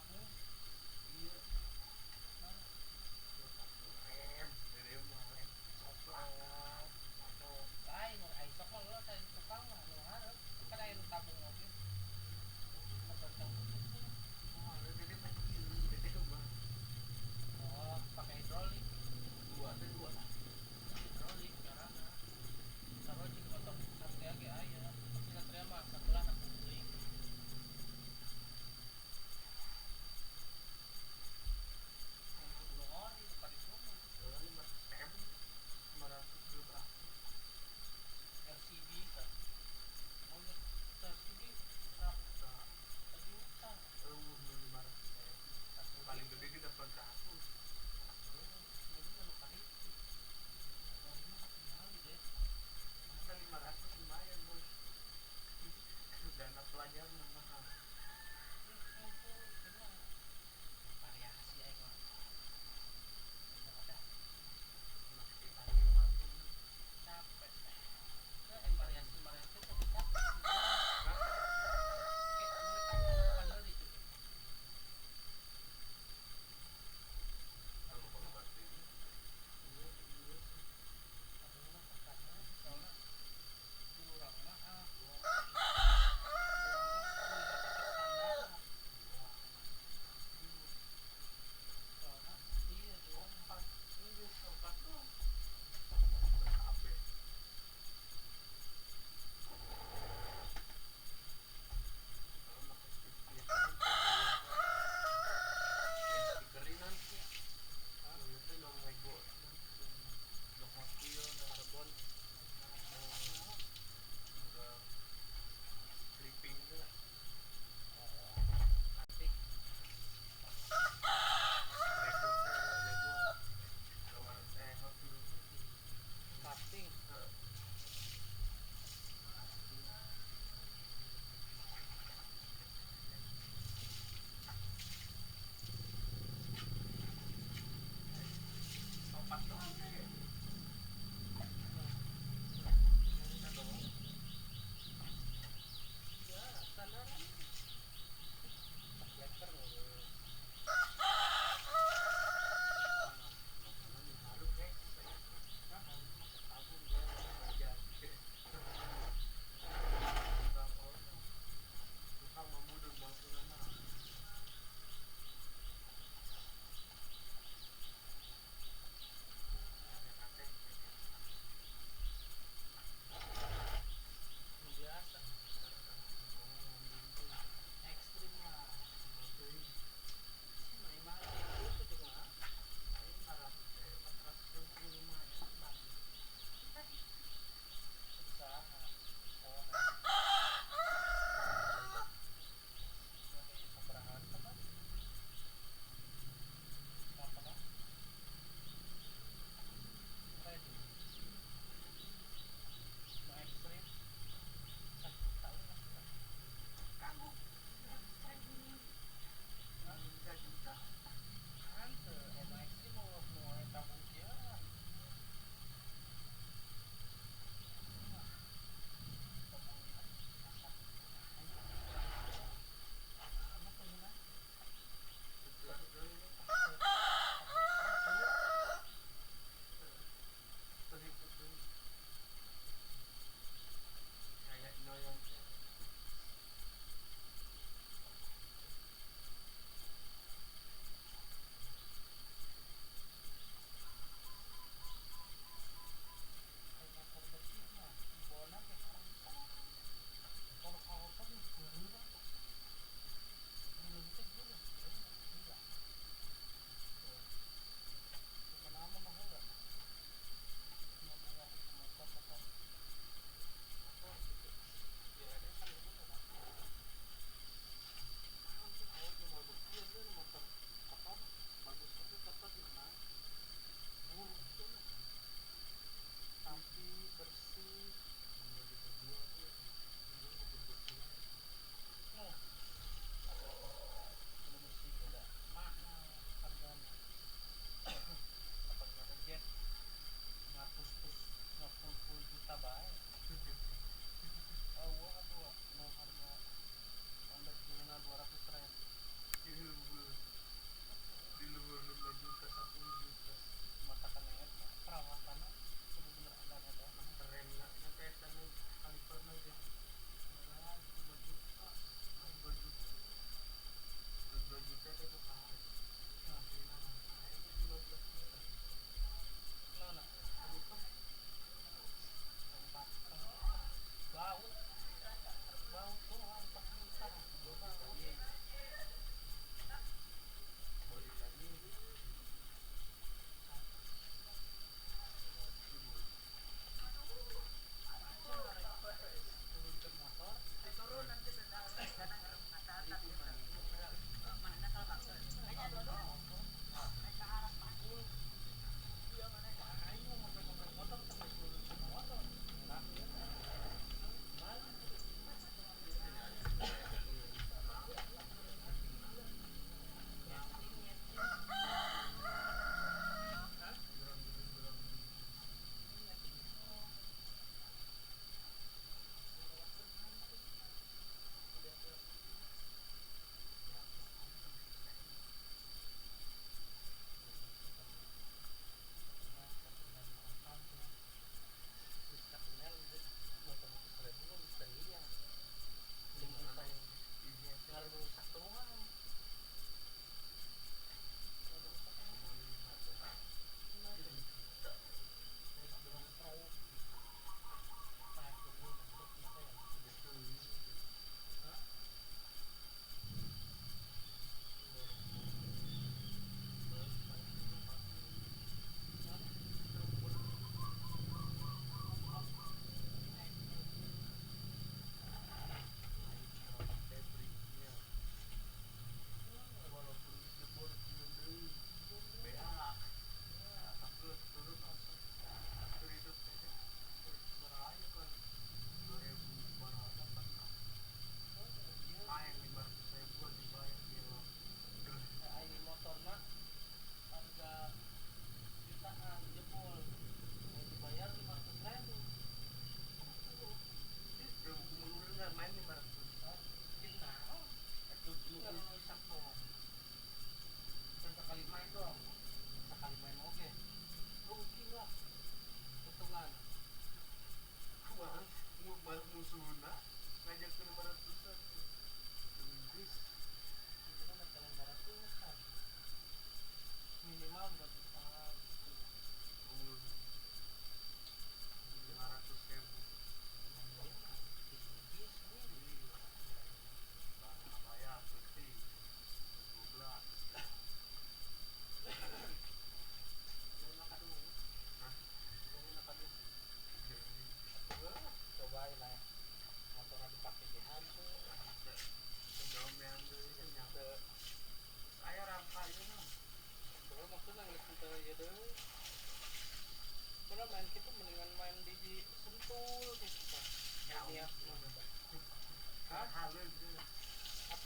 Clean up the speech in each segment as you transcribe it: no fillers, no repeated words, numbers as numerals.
Iya. Nah, Rem, rem mah rem coplak. oh, lain ai sok mah lo cari tukang mah nu hareup. Kan aya nu tabung oge. Sabar tabung gitu. Oh, ada dede mah ieu, dede mah. Oh, pakai hidrolik. Dua teh dua. Hidrolik carana. Sarua jeung motor Satria ge aya. Tapi Satria mah sabelah na kuring.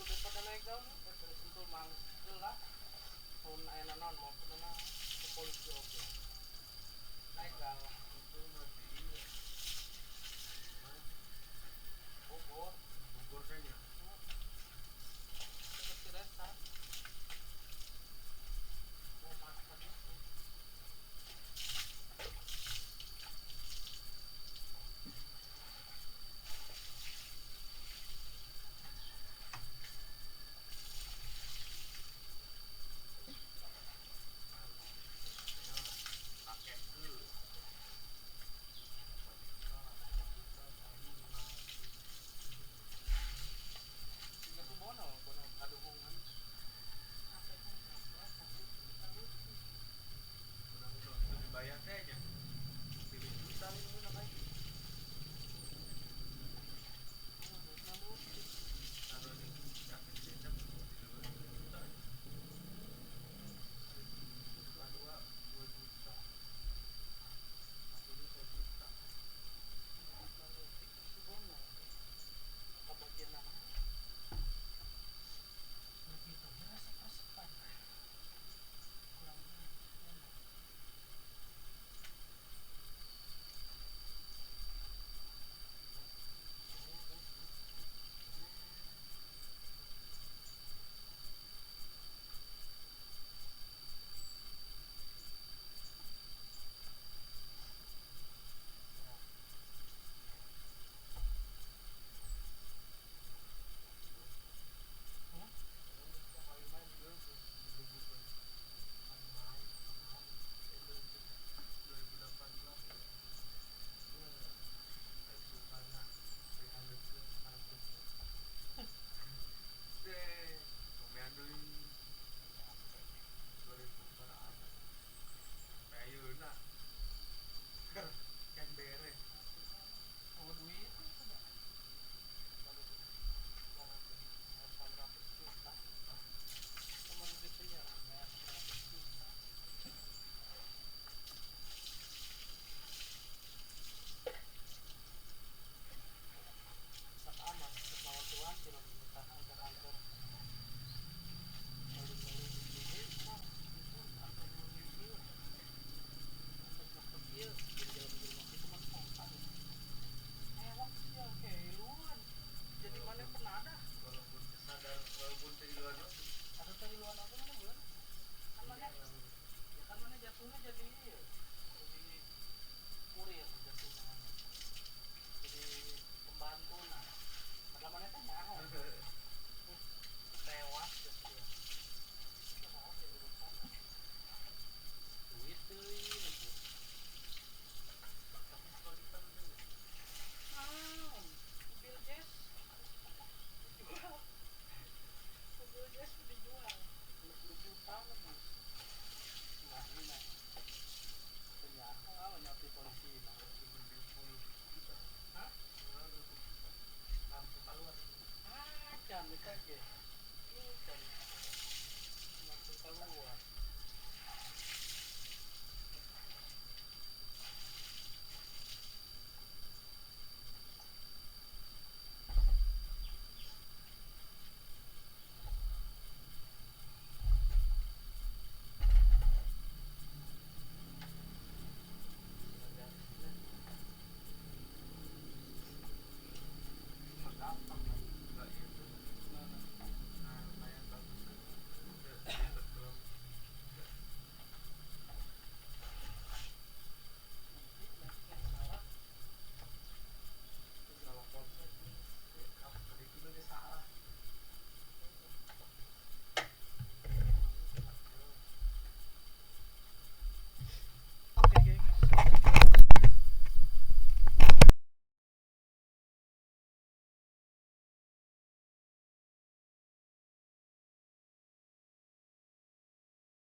Atuh daripada naik daun daripada Sentul mah jelas. Mun aya naon mau kumaha ke polisi oge. Naik daun. Itu mah di iya. Mana? Bogor. Bogor kayaknya. Terus Ciresa. Oh, mantap itu. Pakai ke. Tiga tuh bono, bono kaduhungan. Apa itu? Menang itu dibayar kayaknya. 5 juta ini menang aja. Taruh di dapat sih dapat 2 juta. Dua 2 juta. Satu 2 juta. Begitu ya sepersepan kurang lebih. Kali main juga tuh 2000 kali main kemarin 2018 ya. Iya, kayak Sultana 300 ke 100. Deh, lumayan deui 2000 berapa? Sampai ayeuna. Kan beres. Oh, duit itu sudah baru 800 juta. Sama di penjara bayar 100 juta. Sak amat lawan tuan sih minta antar-antar beli-beli di sini itu antar beli ieu antar masuk ieu jadi jalan-jalan itu mah tongkat ewak sih oke luan jadi mana penadah Walaupun sadar, walaupun tadi luar negeri. atau tadi luan apa mana bulan kan mana ya kan mana jatuhnya jadi ieu jadi kurir jatuhnya mana jadi pembantu nah padahal mana kan nyaho tewas gitu ya itu ya urusan duit deui lembur. Tapi sekali kan Naon? Mobil Jazz dijual. Mobil Jazz dijual 60 juta lebih. Nah, ini mah penyaho ah nyapi polisi mah. 70 juta. Hah? 20 juta. Langsung keluar. Ah, can eta ge. Ini can langsung keluar.